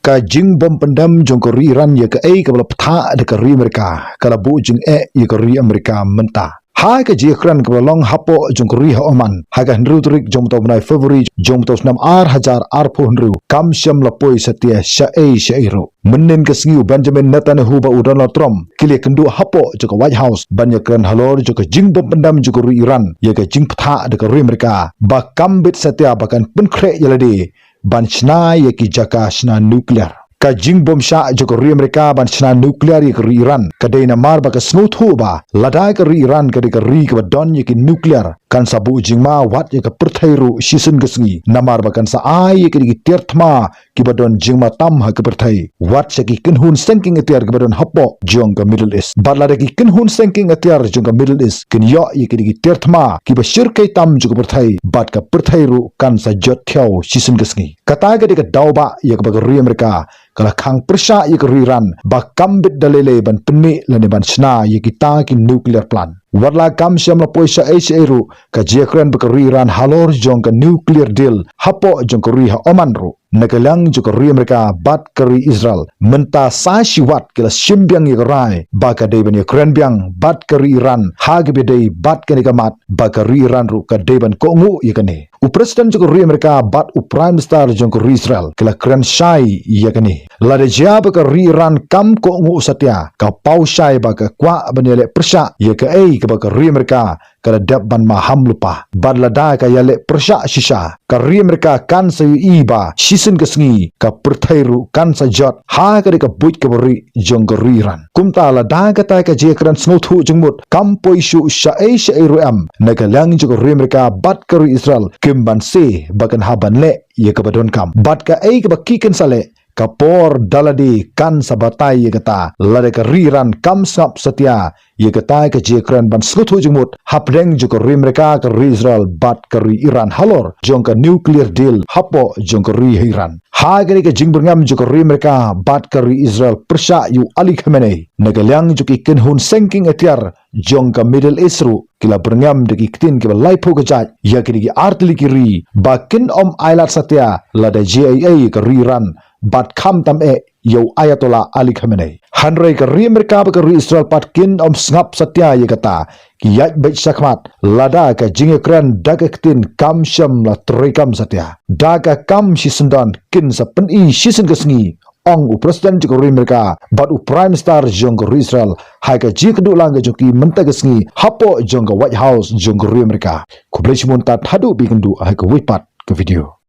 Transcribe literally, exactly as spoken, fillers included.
Ka jingbym pyndem jong ka ri Iran ïa kaei kaba la pynthah da ka ri Amerika ka la buh jingeh ïa ka ri Amerika mynta. Ha ka jingïakren kaba la long hapoh jong ka ri ha Oman ha ka hynriew tarik jong u bnai February jong u snem ar hajar arphew hynriew, kam shym la poi satia shaei shaei ruh. Mynnin ka sngi u Benjamin Netanyahu bad u Donald Trump ki la ïakynduh hapoh jong ka White House ban ïakren halor jong ka jingbym pyndem jong ka ri Iran ïa ka jingpynthah da ka ri Amerika ba kam bit satia ba kan pynkhreh ïa lade ban shna ïa ki jaka shna nuclear. Ka jingbym shah jong ka ri Amerika ban shna nuclear ïa ka ri Iran ka dei namar ba ka sngewthuh ba lada ka ri Iran ka dei ka ri kaba don ïa ki nuclear, kan sa buh jingma wat ïa ka pyrthei ruh shisien ka sngi, namar ba kan sa ai ïa ki, ki tiar thma kiba don jingma tam ha ka pyrthei, wat sha ki kynhun sengking atiar kiba don hapoh jong ka Middle East. Bad lada ki kynhun sengking atiar jong ka Middle East kin ïoh ïa ki, ki tiar thma kiba shyrkhei tam jong ka pyrthei, bad ka pyrthei ruh kan sa jot thiaw shisien ka sngi. Kata ka dei ka daw ba ïa kaba ka ri Amerika ka la khang pyrshah ïa ka ri Iran ba kam bit da lei lei ban pynmih lane ban shna ïa kita ki nuclear plant. Wat la kam shym la poi shaei shaei ruh, ka jingïakren bad ka ri Iran halor jong ka nuclear deal hapoh jong ka ri ha Oman ruh, na ka liang jong ka ri Amerika bad ka ri Israel mynta sa shi wat ki la shim biang ïa ka rai ba ka dei ban ïakren biang bad ka ri Iran ha kaba dei bad kane ka mat ba ka ri Iran ruh ka dei ban kohnguh ïa kane. U President jong ka ri Amerika bad u Prime Minister jong ka ri Israel ki la kren shai ïa kane. Lada jia ba ka ri Iran kam kohnguh satia, ka paw shai ba ka kwah ban ïaleh pyrshah ïa kaei kaba ka ri Amerika ka la dep ban maham lypa. Bad lada ka ïaleh pyrshah shisha, ka ri Amerika kan sa ïohi ba shisien ka sngi ka pyrthei ruh kan sa jot ha ka dei ka buit kaba rieh jong ka ri Iran. Kumta lada kata ka jingïakren sngewthuh jingmut kam poi shuh shaei shaei ruh em, na ka liang jong ka ri Amerika bad ka ri Israel kim banse ba kan hap ban leh ïa kaba donkam. Bad kaei kaba ki kin sa leh ka por da lade kan sa batai ïa kata, lada ka ri Iran kam sngap satia ïa kata ka jingïakren ban sngewthuh jingmut hapdeng jong ka ri Amerika, ka ri Israel bad ka ri Iran halor jong ka nuclear deal hapoh jong ka ri Iran. Ha kane ka jingbyrngem jong ka ri Amerika bad ka ri Israel pyrshah ïa u Ali Khamenei, na ka liang jong ki kynhun sengking atiar jong ka Middle East ruh ki la byrngem da ki ktien kiba laiphew ka jait ïa kine ki artylli ki ri ba kin ym ailad satia lada jia ei ei ka ri Iran bad khamtam eh ïa u Ayatollah Ali Khamenei. Hynrei ka ri Amerika bad ka ri Israel pat kin ym sngap satia ïa kata, ki ïaid beit shakhmat lada ka jingïakren da ka ktien kam shym la treikam satia. Da ka kam shisyndon kin sa pyni shisien ka sngi, ong u President jong ka ri Amerika bad u Prime Minister jong ka ri Israel ha ka jingïakynduh lang ka jong ki mynta ka sngi hapoh jong ka White House jong ka ri Amerika. Khublei shibun, tad haduh ba ïakynduh ha kawei pat ka video.